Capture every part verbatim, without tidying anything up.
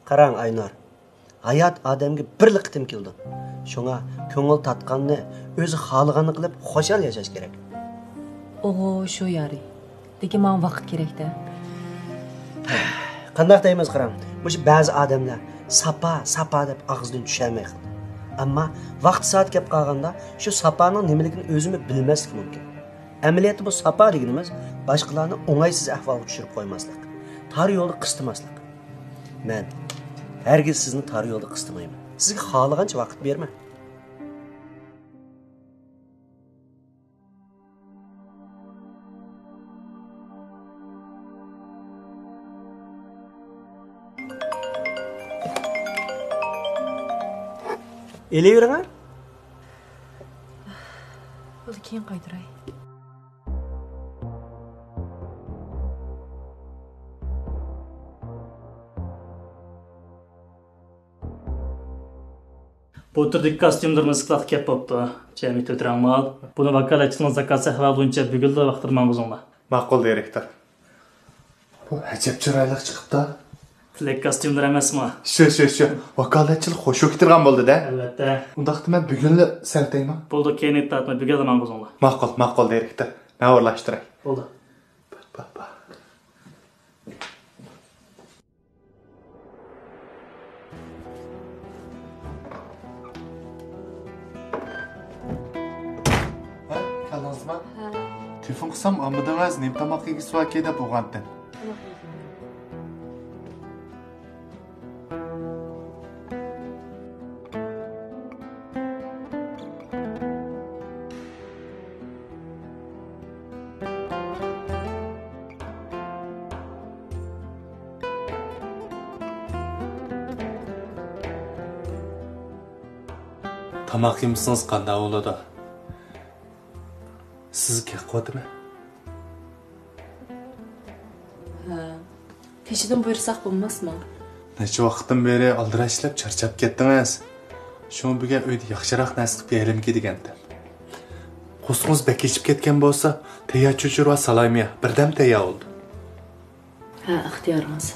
قاراڭ، ئاينۇر، ھايات ئادەمگە بىرلا قېتىم كېلىدۇ. شۇڭا كۆڭۈل تارتقاننى، ئۆزى خالىغاننى قىلىپ خۇشال ياشاش كېرەك. ئوغۇ، شۇ يارى. لېكىن ماڭا ۋاقىت كېرەك-دە. قانداق دەيمىز، قاراڭ، مۇشۇ بەزى ئادەملەر ساپا، ساپا دەپ ئاغزىدىن چۈشەلمەي قالىدۇ. ئەمما ۋاقتى سائەت كەپ قالغاندا شۇ ساپانىڭ نېمىلىكىنى ئۆزىمۇ بىلمەسلىك مۇمكىن. ئەمەلىيەتتە بۇ ساپا دېگىنىمىز باشقىلارنى ئوڭايسىز ئەھۋالغا چۈشۈرۈپ قويماسلىق، تار يولدا قىستىماسلىق. مەن ھەرگىز سىزنى تار يولدا قىستىمايمەن. سىزگە خالىغانچە ۋاقىت بېرىمەن. ئېلىۋېرىڭە. بولدى، كېيىن قايتۇراي. بۇ تۈردىكى كاستيۇملىرىمىز ئىسلاھقا كەپ بوپتۇ. جەمئىي تۆت رەڭ مال. بۇنى ۋاكالەتچىنىڭ زاكازى ھاۋالە بويىچە بۈگۈنلا ۋاقتىدا ماڭغۇزۇڭلار. ماقۇل، دىرېكتور. بۇ ئەجەب چىرايلىق چىقىپتۇ. تىلەك كاستيۇملىرى ئەمەسمۇ؟ شۇ، شۇ، شۇ. ۋاكالەتچىلىك خۇشۇ كېتىدىغان بولدى-دە. ئەلۋەتتە. ئۇنداقتا مەن بۈگۈنلا سەل ئۆتەيمۇ؟ بولدى، كەينىگە تارتماي بۈگۈنلا ماڭغۇزۇڭلار. ماقۇل، ماقۇل، دىرېكتور. مەن ئورۇنلاشتۇراي. بولدى. باق، باق، باق. ھە، كەلدىڭىزما؟ ھە. تېلېفون قىلسام ئالمىدىڭىز، نېمە تاماق يېگۈسى باركى دەپ ئويغاندىم. تاماق يېگۈم يوق. تاماق يېمىسىڭىز قانداق بولىدۇ؟ سىزگە گەپ قىلىۋاتىمەن. ھە. تېشىدىن بۇيرۇساق بولماسمۇ؟ نەچچە ۋاقىتتىن بېرى ئالدىراش ئىشلەپ چارچاپ كەتتىڭىز. شۇڭا بۈگۈن ئۆيدە ياخشىراق نەرسە قىلىپ يەيلىمىكىن دېگەنتىم. قورسىقىڭىز بەك ئېچىپ كەتكەن بولسا، تەييار چۆچۈرە سالايمۇ يا، بىردەم تەييار بولىدۇ. ھە، ئىختىيارىڭىز.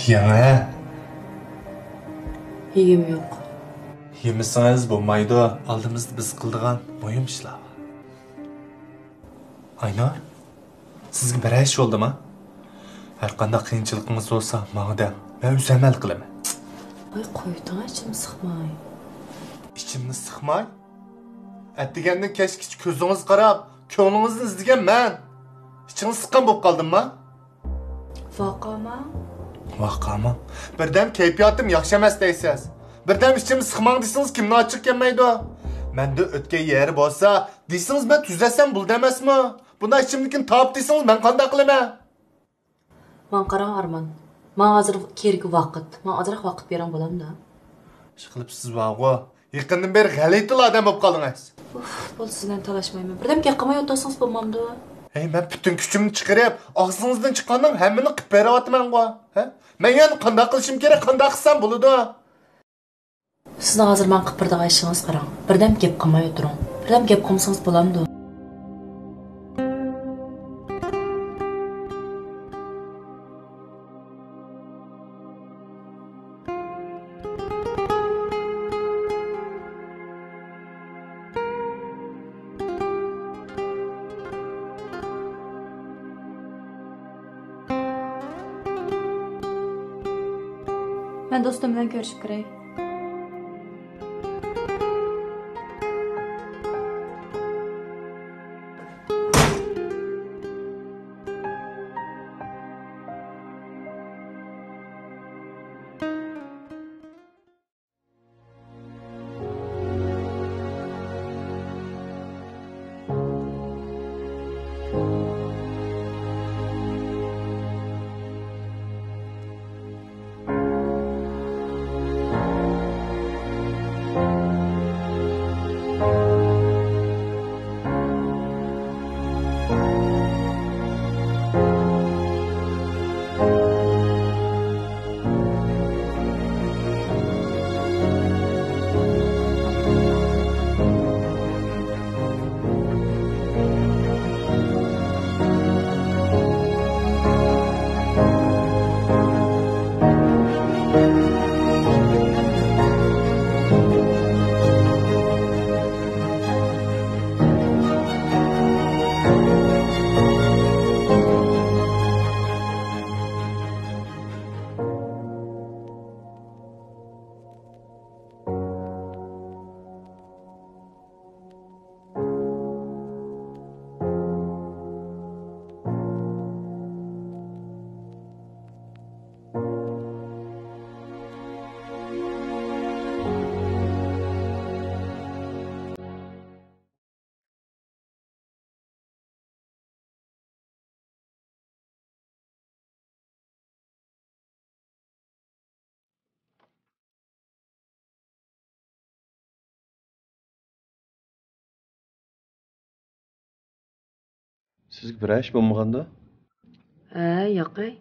يېڭى. يېگۈم يوق. يېمىسىڭىز بولمايدۇ، ئالدىمىزدا بىز قىلىدىغان مۇھىم ئىشلار بار. ئاينۇر، سىزگە بىرەر ئىش بولدىما؟ ھەرقانداق قىيىنچىلىقىڭىز بولسا ماڭا دەڭ، مەن ئۆزۈم ھەل قىلىمەن. ۋاي، قويۇۋېتىڭ، ئىچىمنى سىقماي. ئىچىمنى سىقماي؟ ئەتىگەندىن كەچكىچە كۆزىڭىزگە قاراپ، كۆڭلىڭىزنى ئىزدىگەن مەن. ئىچىڭىزنى سىققان بولۇپ قالدىمما؟ ۋاقاماڭ. ۋاقاماڭ. بىردەم كەيپىياتىم ياخشى ئەمەس دەيسىز. بىردەم ئىچىمنى سىقماڭ دېسىڭىز كىمنىڭ ئاچچىقى كەلمەيدۇ؟ مەندە ئۆتكەن يېرى بولسا دېسىڭىز مەن تۈزەتسەم بولىدۇ ئەمەسمۇ؟ بۇنداق ئىچىمدىكىنى تاپ دېسىڭىز مەن قانداق قىلىمەن؟ ماڭا قاراڭ ئارمان. ماڭا ھازىر كېرىكى ۋاقىت. ماڭا ئازراق ۋاقىت بېرىڭ بولامدۇ؟ ئىشقىلىپ سىز بارغۇ، يېقىندىن بېرى غەلىتىلا ئادەم بولۇپ قالدىڭىز. ئۇف، بولدى، سىز بىلەن تالاشمايمەن. بىردەم گەپ قىلماي ئولتۇرسىڭىز بولمامدۇ؟ ھەي، مەن پۈتۈن كۈچۈمنى چىقىرىپ، ئاغزىڭىزدىن چىققاننىڭ ھەممىنى قىلىپ بېرىۋاتىمەنغۇ. ھە؟ مەن يەنە قانداق قىلىشىم كېرەك، قانداق قىلسام بولىدۇ؟ سىزنىڭ ھازىر ماڭا قىلىپ بېرىدىغان ئىشىڭىز قاراڭ. بىردەم گەپ قىلماي ئولتۇرۇڭ. بىردەم گەپ قىلمىسىڭىز بولامدۇ؟ مەن دوستۇم بىلەن كۆرۈشۈپ كىرەي. سىزگە بىرەر ئىش بولمىغاندۇ؟ ھە، ياقەي.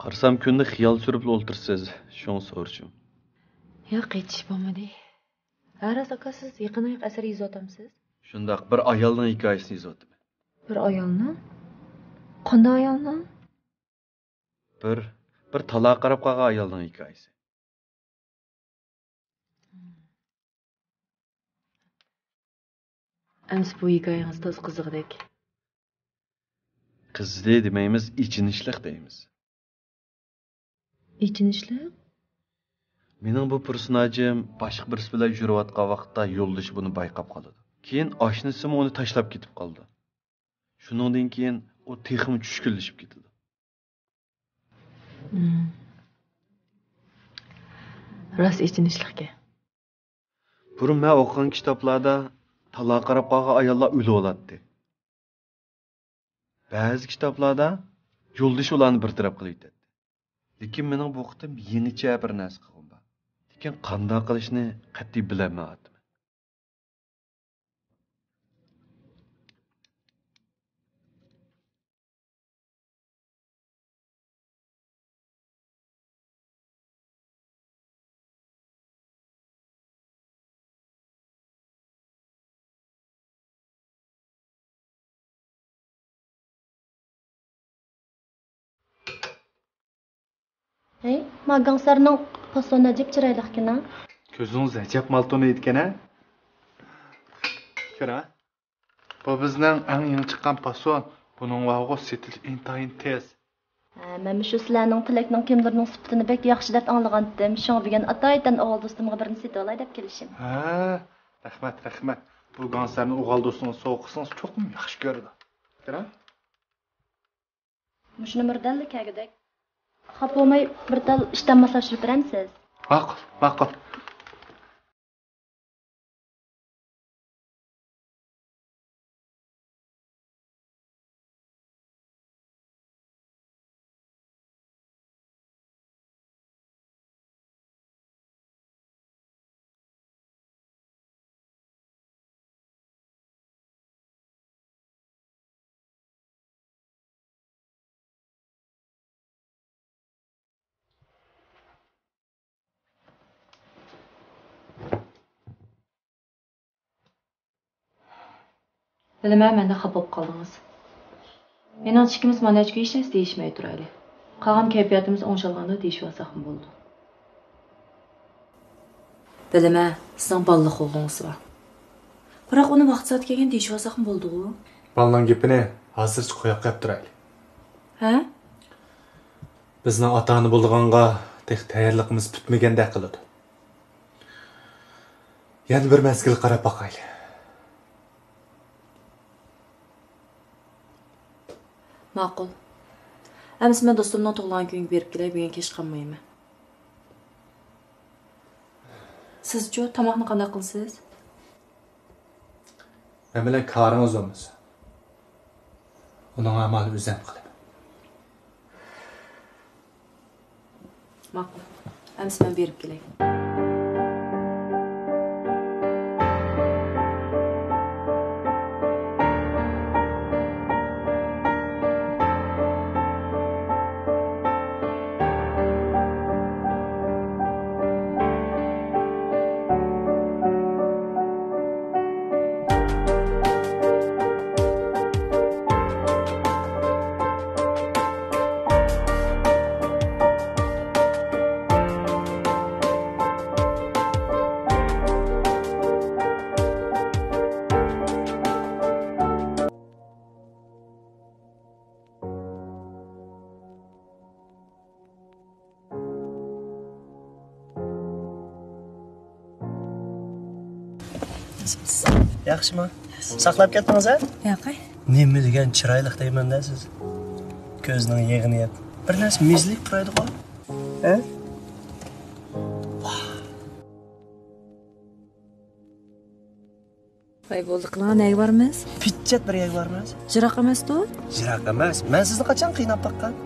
قارىسام، كۈندە خىيال سۈرۈپلا ئولتۇرىسىز، شۇڭا سورىشىم. ياق، ھېچ ئىش بولمىدى. ھە، راست ئاكا، سىز يېقىندا ئەسەر يېزىۋاتامسىز؟ شۇنداق، بىر ئايالنىڭ ھېكايىسىنى يېزىۋاتىمەن. بىر ئايالنىڭ؟ قانداق ئايالنىڭ؟ بىر، بىر تالاغا قاراپ قالغان ئايالنىڭ ھېكايىسى. ئەمسە بۇ ھېكايىڭىز تازا قىزىقدەك. قىزىدى دېمەيمىز، ئېچىنىشلىق دەيمىز. ئېچىنىشلىق؟ مېنىڭ بۇ پېرسوناژىم باشقا بىرسى بىلەن يۈرۈۋاتقان ۋاقىتتا يولدىشى بۇنى بايقاپ قالىدۇ. كېيىن ئاشنىسىمۇ ئۇنى تاشلاپ كېتىپ قالىدۇ. شۇنىڭدىن كېيىن ئۇ تېخىمۇ چۈشكۈنلىشىپ كېتىدۇ. مم. راست ئېچىنىشلىقكەن. بۇرۇن مەن ئوقۇغان كىتابلاردا تالاغا قاراپ قالغان ئاياللار ئۆلۈۋالاتتى. بەزى كىتابلاردا يولدىشى ئۇلارنى بىر تەرەپ قىلىۋېتەتتى. لېكىن مېنىڭ بۇ قېتىم يېڭىچە بىر نەرسە قىلغۇم بار. لېكىن قانداق قىلىشنى قەتئىي بىلەلمەيۋاتىمەن. ھەي، ما گاڭسارنىڭ پاسونى ئەجەب چىرايلىقكەن ھە. كۆزىڭىز ئەجەب مال تونۇيدىكەن ھە. كۆرە. بۇ بىزنىڭ ئەڭ يېڭى چىققان پاسون. بۇنىڭ ۋاۋغۇ سېتىلىش ئىنتايىن تېز. ھە، مەنمۇ شۇ سىلەرنىڭ تىلەكنىڭ كىملىرىنىڭ سۈپىتىنى بەك ياخشى دەپ ئاڭلىغانتىم. شۇڭا بۈگۈن ئاتايىتەن ئوغۇل دوستۇمغا بىرنى سېتىۋالاي دەپ كېلىشىم. ھە، رەھمەت، رەھمەت. بۇ گاڭسارنى ئوغۇل دوستىڭىزغا سوۋغا قىلسىڭىز چوقۇم ياخشى كۆرىدۇ. كۆرە. مۇشۇ نومۇر دەللا كەلگۈدەك. خاپا بولماي، بىر تال ئىشتان ماسلاشتۇرۇپ بېرەمسىز؟ ماقۇل، ماقۇل. بىلىمەن، مەندىن خاپا بولۇپ قالدىڭىز. مېنىڭچە ئىككىمىز مانا نەچچە كۈن ھېچ نەرسە دېيىشمەي تۇرايلى. قالغان كەيپىياتىمىز ئوڭشالغاندا دېيىشىۋالساقمۇ بولىدۇ. بىلىمەن، سىزنىڭ بالىلىق غۇلغۇڭىز بار. بىراق ئۇنى ۋاقتى سائىتى كەلگەندە دېيىشىۋالساقمۇ بولىدىغۇ؟ بالىنىڭ گېپىنى ھازىرچە قويۇپ قويۇپ تۇرايلى. ھە؟ بىزنىڭ ئاتا-ئانا بولىدىغانغا تېخى تەييارلىقىمىز پۈتمىگەندەك قىلىدۇ. يەنە بىر مەزگىل قاراپ باقايلى. ماقۇل. ئەمىسە مەن دوستۇمنىڭ تۇغۇلغان كۈنىگە بېرىپ كېلەي، بۈگۈن كەچ قالمايمەن. سىزچۇ، تاماقنى قانداق قىلىسىز؟ مەن بىلەن كارىڭىز بولمىسا. ئۇنىڭ ئامالى ئۆزۈم قىلىمەن. ماقۇل. ئەمىسە مەن بېرىپ كېلەي. ياخشىمۇ؟ ساقلاپ كەتتىڭىز ھە؟ ياقەي. نېمە دېگەن چىرايلىق دەيمەن-دە سىز. كۆزنىڭ يېغىنى يەپ. بىر نەرسە مىزلىيىپ تۇرايدىغۇ. ھە؟ ۋاي بولدى قىلىڭ، نەگە بارىمىز؟ پىچچەت بىر يەرگە بارىمىز. يىراق ئەمەستۇ؟ يىراق ئەمەس. مەن سىزنى قاچان قىيناپ باققان؟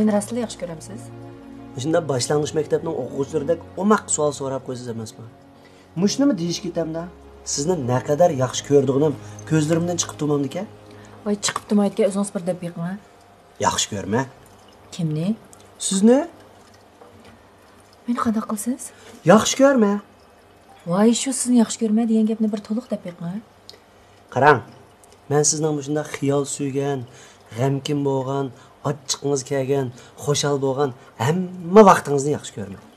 مېنى راستلا ياخشى كۆرەمسىز؟ مۇشۇنداق باشلانغۇچ مەكتەپنىڭ ئوقۇغۇچىلىرىدەك ئوماق سوئال سوراپ قويىسىز ئەمەسمۇ؟ مۇشۇنىمۇ دېيىش كېتەمدە؟ سىزنى نەقەدەر ياخشى كۆرىدىغىنىم كۆزلىرىمدىن چىقىپ تۇرمامدىكەن؟ ۋاي، چىقىپ تۇرمايدىكەن، ئۆزىڭىز بىر دەپ بېقىڭ. ياخشى كۆرمە. كىمنى؟ سىزنى. مېنى قانداق قىلىسىز؟ ياخشى كۆرمە. ۋاي، شۇ سىزنى ياخشى كۆرمە دېگەن گەپنى بىر تولۇق دەپ بېقىڭ. قاراڭ، مەن سىزنىڭ مۇشۇنداق خىيال سۈرگەن، غەمكىن بولغان، ئاچچىقىڭىز كەلگەن، خۇشال بولغان ھەممە ۋاقتىڭىزنى ياخشى كۆرىمەن.